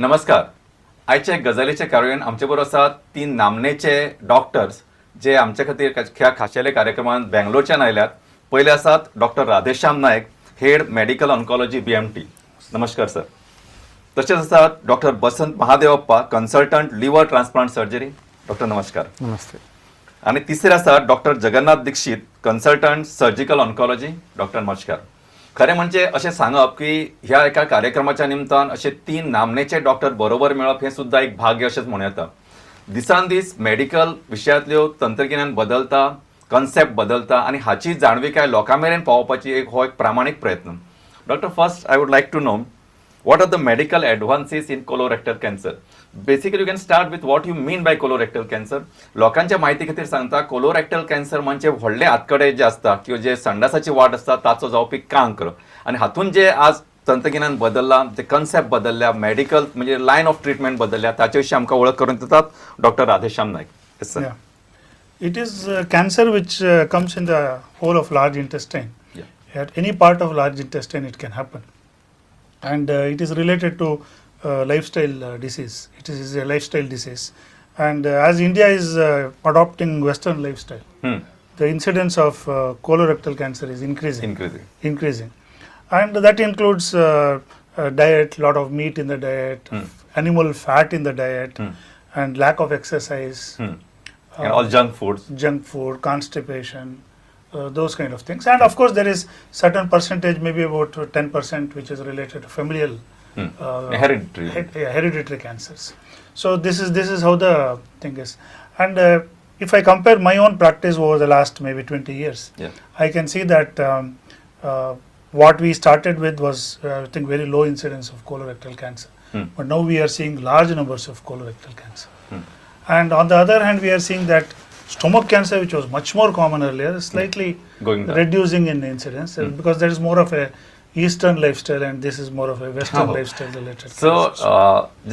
नमस्कार. आयच्या गजालीच्या कार्यावळीन आमचे बरोबर आसात तीन नामनेचे डॉक्टर्स जे आमच्या खातीर ह्या खाशेल्या कार्यक्रमात बेंगलोरच्यान आयल्यात. पयले आसात doctor Radheshyam Naik, head medical oncology, BMT. नमस्कार सर. तशेंच आसात doctor Basant Mahadevappa, consultant, liver transplant surgery. Doctor, नमस्कार. नमस्ते. आणि तिसरे आसात doctor Jagannath Dixit, consultant, surgical oncology. Doctor, नमस्कार. खरें म्हणजे अशें सांगप की ह्या एका कार्यक्रमाच्या निमतान अशे तीन नामनेचे डॉक्टर बरोबर मेळप हें सुद्दां एक भाग्य अशेंच म्हणूं येता. दिसान दीस मेडिकल विशयांतल्यो तंत्रगिन्यान बदलता, कन्सेप्ट बदलता आनी हाची जाणविकाय लोकां मेरेन पावोवपाची एक हो एक प्रामाणीक प्रयत्न. Doctor, first I would like to know, what are the medical advances in colorectal cancer? Basically, you can start with what you mean by colorectal cancer. लोकांच्या माहिती खातीर सांगता, कोलोरेक्टल कॅन्सर म्हणजे व्हडले आतकडे जे आसता किंवा जे संडासाची वाट आसता ताचो जावपी कांक्र. आनी हातून जे आज तंत्रगिन्यान बदलला, जे कन्सेप्ट बदलल्या, मेडिकल म्हणजे लायन ऑफ ट्रिटमेंट बदलल्या, ताचे विशीं आमकां वळख करून दितात doctor Radheshyam Naik. Yes sir. Yeah. It is cancer which comes in the whole of large intestine. At any part of large intestine, it can happen. And it is related to lifestyle disease. It is a lifestyle disease. And as India is adopting Western lifestyle, the incidence of colorectal cancer is increasing. Increasing. Increasing. And that includes diet, lot of meat in the diet, animal fat in the diet, and lack of exercise. And all junk foods. Junk food, constipation, those kind of things. And of course, there is certain percentage, maybe about 10%, which is related to familial, hereditary. Yeah, hereditary cancers. So this is how the thing is. And if I compare my own practice over the last maybe 20 years, I can see that what we started with was, I think, very low incidence of colorectal cancer. But now we are seeing large numbers of colorectal cancer. And on the other hand, we are seeing that stomach cancer, which was much more common earlier, is slightly going down. Reducing in incidence because there is more of a Eastern lifestyle and this is more of a Western lifestyle related so cancers.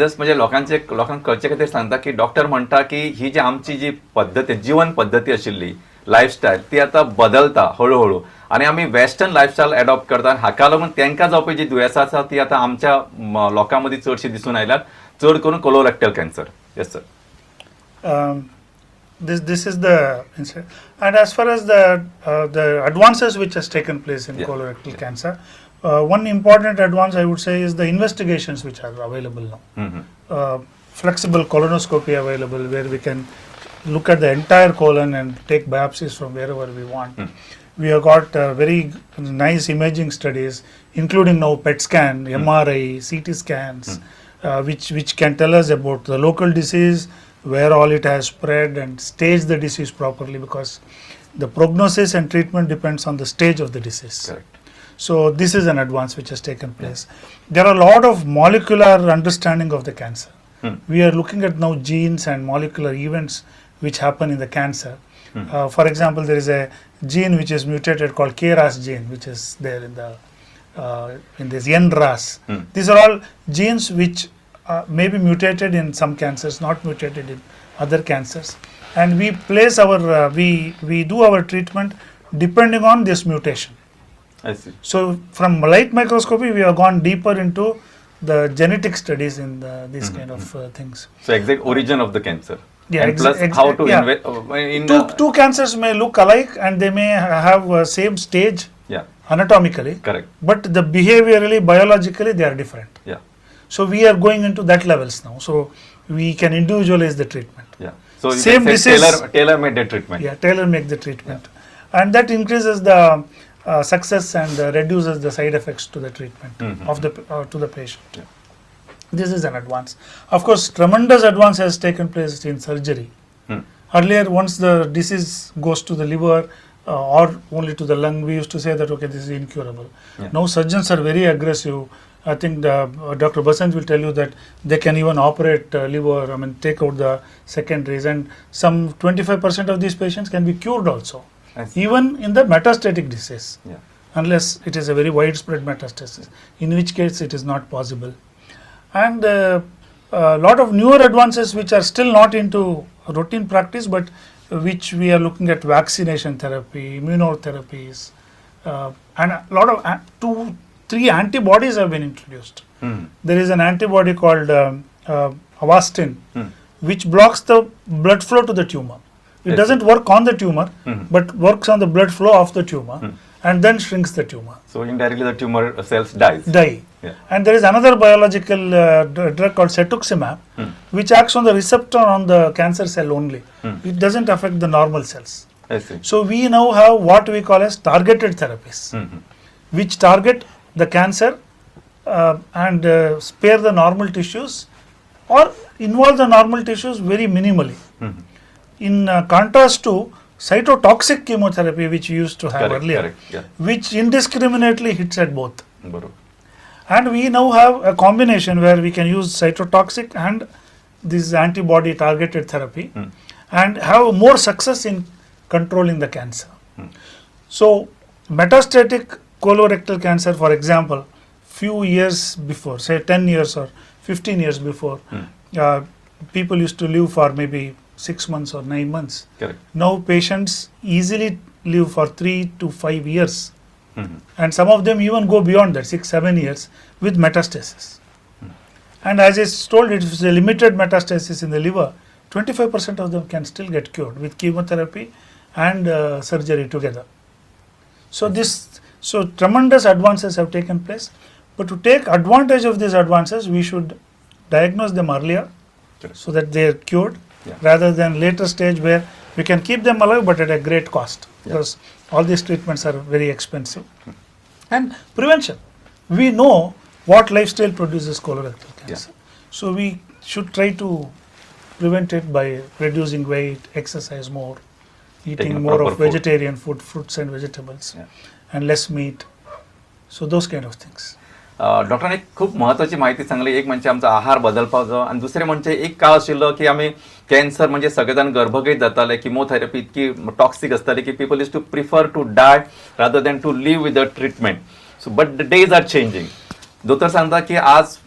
Just म्हणजे लोकांचे लोकांक कळचे खातीर सांगता की doctor म्हणटा की ही जी आमची जी पद्दती, जिवन पद्दती आशिल्ली, लायफस्टायल, ती आतां बदलता हळूहळू आनी आमी वेस्टर्न लायफस्टायल एडॉप्ट करता आनी हाका लागून तांकां जावपी जी दुयेंसां आसा ती आतां आमच्या लोकां मदीं चडशी दिसून आयल्यात, चड करून colorectal cancer. Yes sir. This is the incident. And as far as the advances which has taken place in colorectal cancer, one important advance, I would say, is the investigations which are available now. Flexible colonoscopy available, where we can look at the entire colon and take biopsies from wherever we want. We have got very nice imaging studies, including now PET scan, MRI, CT scans, which can tell us about the local disease, where all it has spread, and stage the disease properly, because the prognosis and treatment depends on the stage of the disease. Correct. So this is an advance which has taken place. There are a lot of molecular understanding of the cancer. We are looking at now genes and molecular events which happen in the cancer. For example, there is a gene which is mutated called KRAS gene, which is there in this NRAS. These are all genes which may be mutated in some cancers, not mutated in other cancers, and we place our we do our treatment depending on this mutation. I see. So from light microscopy, we have gone deeper into the genetic studies in these kind of things. So exact origin of the cancer. Yeah, and plus how to in Two cancers may look alike and they may have same stage anatomically, correct. But the behaviorally, biologically, they are different. So we are going into that levels now. So we can individualize the treatment. So you Same can say disease- tailor made the treatment. Yeah, tailor make the treatment, and that increases the success and reduces the side effects to the treatment of the to the patient. This is an advance. Of course, tremendous advance has taken place in surgery. Earlier, once the disease goes to the liver or only to the lung, we used to say that, okay, this is incurable. Now surgeons are very aggressive. I think the Dr. Basant will tell you that they can even operate liver, I mean, take out the secondaries, and some 25% of these patients can be cured also, I see. Even in the metastatic disease, unless it is a very widespread metastasis, in which case it is not possible. And a lot of newer advances which are still not into routine practice, but which we are looking at: vaccination therapy, immunotherapies, and a lot of 2-3 antibodies have been introduced. There is an antibody called Avastin, which blocks the blood flow to the tumor. It doesn't work on the tumor, but works on the blood flow of the tumor and then shrinks the tumor. So indirectly the tumor cells dies. Die. Yeah. And there is another biological drug called cetuximab, which acts on the receptor on the cancer cell only. It doesn't affect the normal cells. I see. So we now have what we call as targeted therapies, which target the cancer and spare the normal tissues or involve the normal tissues very minimally. In contrast to cytotoxic chemotherapy, which we used to have earlier, which indiscriminately hits at both. And we now have a combination where we can use cytotoxic and this antibody targeted therapy and have more success in controlling the cancer. So metastatic colorectal cancer, for example, few years before, say 10 years or 15 years before, people used to live for maybe 6 months or 9 months. Correct. Now patients easily live for 3 to 5 years. And some of them even go beyond that, 6-7 years with metastasis. And as I told, it is a limited metastasis in the liver. 25% of them can still get cured with chemotherapy and surgery together. So this, so tremendous advances have taken place. But to take advantage of these advances, we should diagnose them earlier so that they are cured, rather than later stage where we can keep them alive but at a great cost, because all these treatments are very expensive. And prevention. We know what lifestyle produces colorectal cancer. So we should try to prevent it by reducing weight, exercise more, eating more of vegetarian food, fruits and vegetables, and less meat. So those kind of things. डॉक्टरांनी खूप महत्त्वाची माहिती सांगली. एक म्हणजे आमचा आहार बदलपाचो आणि दुसरे म्हणजे एक काळ आशिल्लो की आमी कॅन्सर म्हणजे सगळे जाण गर्भगेत जाताले, किमोथेरपी इतकी टॉक्सिक आसताली की people is to prefer to die rather than to live with the treatment. So but the days are changing. दोतोर सांगता की आज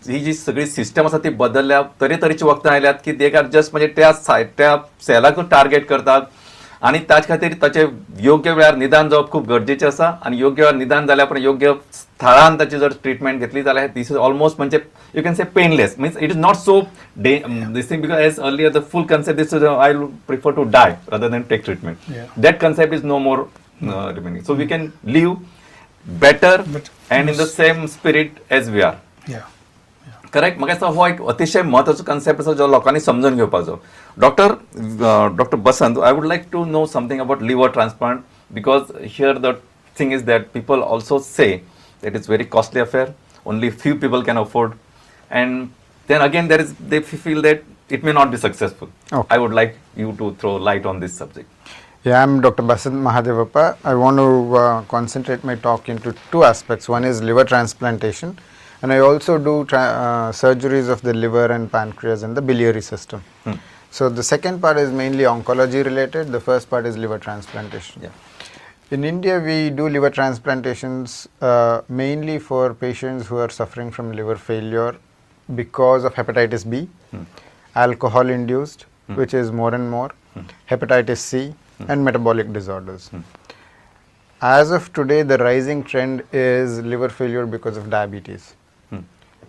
ही जी सगळी सिस्टम आसा ती बदलल्या, तरेतरेची वखदां आयल्यात की they are just म्हणजे त्या त्या सेलाक टार्गेट करतात आणि ताचे खातीर ताचे योग्य वेळार निदान जावप खूब गरजेचें आसा आनी योग्य वेळार निदान जाल्या उपरांत योग्य स्थळान ताची जर ट्रिटमेंट घेतली जाल्यार this is almost म्हणजे you can say painless, means it is not so this thing, because as earlier the full concept this is I prefer to die rather than take treatment. That concept is no more remaining. So we can live better and in the same spirit as we are. Correct. म्हाका दिसता हो एक अतिशय म्हत्वाचो concept आसा जो लोकांनी समजून घेवपाचो. Doctor doctor Basant, I would like to know something about liver transplant, because here the thing is that people also say that it's very costly affair, only few people can afford, and then again there is they feel that it may not be successful. I would like you to throw light on this subject. Yeah, I am Dr. Basant Mahadevappa. I want to concentrate my talk into two aspects. One is liver transplantation, and I also do surgeries of the liver and pancreas and the biliary system. So the second part is mainly oncology related. The first part is liver transplantation. In India, we do liver transplantations mainly for patients who are suffering from liver failure because of hepatitis B, alcohol induced, which is more and more, hepatitis C, and metabolic disorders. As of today, the rising trend is liver failure because of diabetes.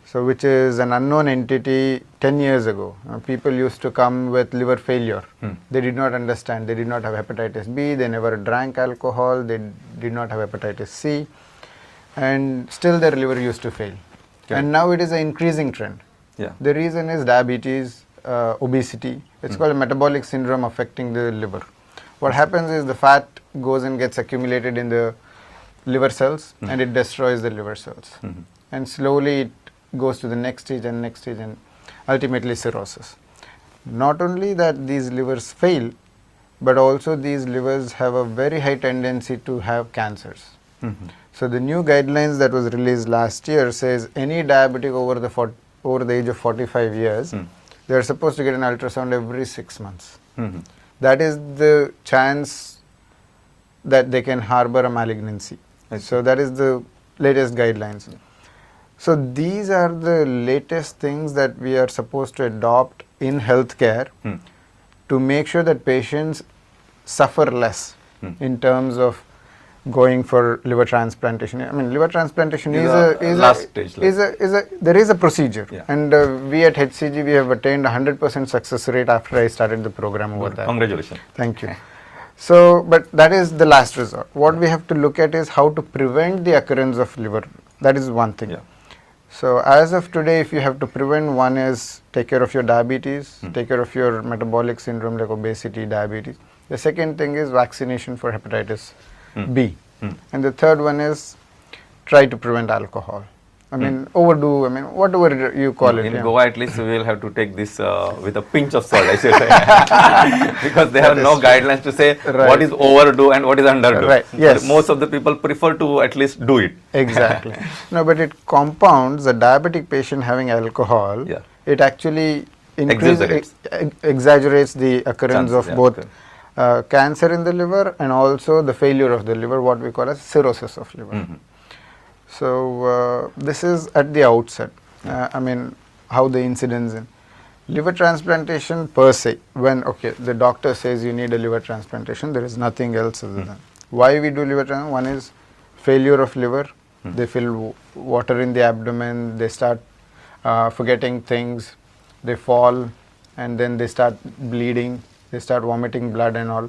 So, which is an unknown entity 10 years ago. People used to come with liver failure. They did not understand. They did not have hepatitis B. They never drank alcohol. They did not have hepatitis C. And still their liver used to fail. And now it is an increasing trend. The reason is diabetes, obesity. It's called a metabolic syndrome affecting the liver. What happens is the fat goes and gets accumulated in the liver cells and it destroys the liver cells. And slowly it goes to the next stage and next stage and ultimately cirrhosis. Not only that these livers fail, but also these livers have a very high tendency to have cancers. So the new guidelines that was released last year says any diabetic over the age of 45 years, they are supposed to get an ultrasound every 6 months. That is the chance that they can harbor a malignancy. So that is the latest guidelines. So these are the latest things that we are supposed to adopt in healthcare to make sure that patients suffer less in terms of going for liver transplantation. I mean, liver transplantation is a last stage. There is a procedure, yeah. And we at HCG, we have attained 100% success rate after I started the program over there. Congratulations. Thank you. So, but that is the last resort. What we have to look at is how to prevent the occurrence of liver. That is one thing. Yeah. So, as of today, if you have to prevent, one is take care of your diabetes, take care of your metabolic syndrome like obesity, diabetes. The second thing is vaccination for hepatitis B. And the third one is try to prevent alcohol. I mean, overdo, I mean, whatever you call it. In Goa, at least, we will have to take this with a pinch of salt, I should say. Because they have no guidelines to say what is overdue and what is underdo. Right. Yes. But most of the people prefer to at least do it. Exactly. No, but it compounds a diabetic patient having alcohol. Yeah. It actually exaggerates the occurrence of both cancer in the liver and also the failure of the liver, what we call as cirrhosis of liver. Mm-hmm. So, this is at the outset, I mean, how the incidence in liver transplantation per se, when, okay, the doctor says you need a liver transplantation, there is nothing else other than. Why we do liver transplantation? One is failure of liver, they feel water in the abdomen, they start forgetting things, they fall, and then they start bleeding, they start vomiting blood and all.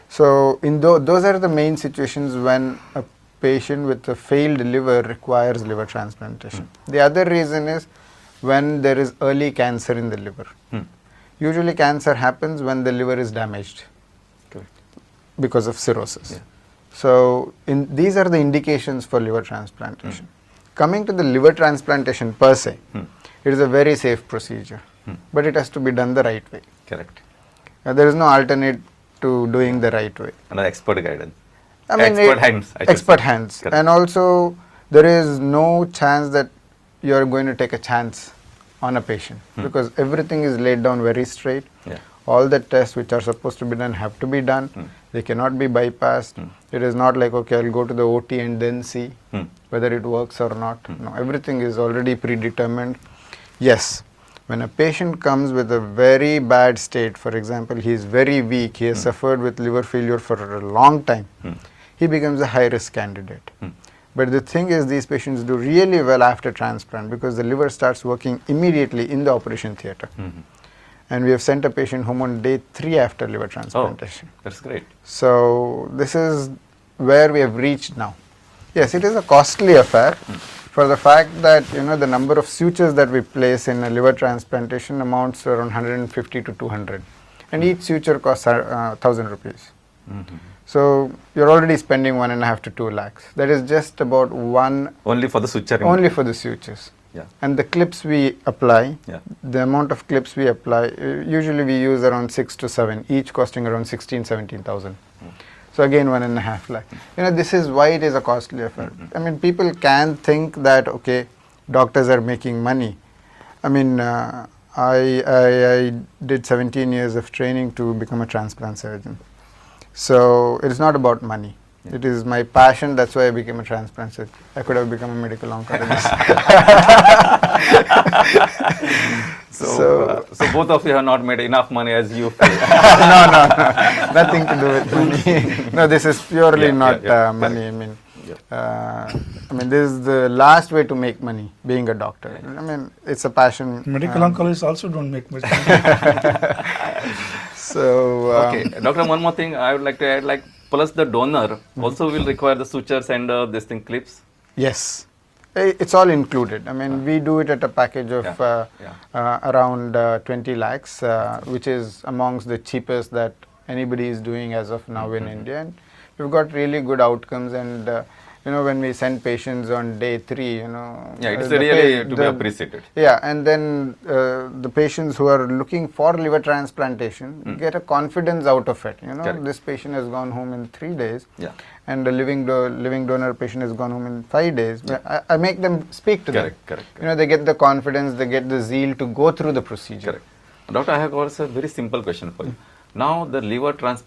So, in those are the main situations when a patient with a failed liver requires liver transplantation. The other reason is when there is early cancer in the liver. Usually cancer happens when the liver is damaged. Correct. Because of cirrhosis. Yeah. So, these are the indications for liver transplantation. Coming to the liver transplantation per se, it is a very safe procedure, but it has to be done the right way. Correct. There is no alternate to doing the right way. And expert guidance. I mean, expert hands. Expert hands. Correct. And also, there is no chance that you are going to take a chance on a patient because everything is laid down very straight. Yeah. All the tests which are supposed to be done have to be done. They cannot be bypassed. It is not like, okay, I'll go to the OT and then see whether it works or not. No, everything is already predetermined. Yes, when a patient comes with a very bad state, for example, he is very weak, he has suffered with liver failure for a long time, he becomes a high-risk candidate. But the thing is, these patients do really well after transplant because the liver starts working immediately in the operation theater. And we have sent a patient home on day 3 after liver transplantation. Oh, that's great. So, this is where we have reached now. Yes, it is a costly affair for the fact that, you know, the number of sutures that we place in a liver transplantation amounts to around 150 to 200. And each suture costs 1,000 rupees. So, you are already spending 1.5 to 2 lakhs. That is just about one. Only for the suture. Only for the sutures. Yeah. And the clips we apply, the amount of clips we apply, usually we use around 6 to 7, each costing around 16, 17,000. So, again 1.5 lakh. You know, this is why it is a costly affair. I mean, people can think that, okay, doctors are making money. I mean, I did 17 years of training to become a transplant surgeon. So, it is not about money. Yeah. It is my passion, that's why I became a transplant surgeon. I could have become a medical oncologist. So both of you have not made enough money as you feel. No, nothing to do with money. No, this is purely not money. I mean, I mean, this is the last way to make money, being a doctor. Right. I mean, it's a passion. Medical oncologists also don't make much money. So, okay, doctor, one more thing I would like to add, like, plus the donor also will require the sutures and this thing clips. Yes, it's all included. I mean, we do it at a package of around 20 lakhs, which is amongst the cheapest that anybody is doing as of now in India. And we've got really good outcomes, and you know, when we send patients on day 3, you know, yeah, it's really to be appreciated. Yeah, and then the patients who are looking for liver transplantation get a confidence out of it. You know, Correct. This patient has gone home in 3 days, yeah, and the living donor patient has gone home in 5 days. Yeah. I make them speak to Correct, them. Correct. You know, they get the confidence, they get the zeal to go through the procedure. Correct. Doctor, I have also a very simple question for you. Now, the liver transplant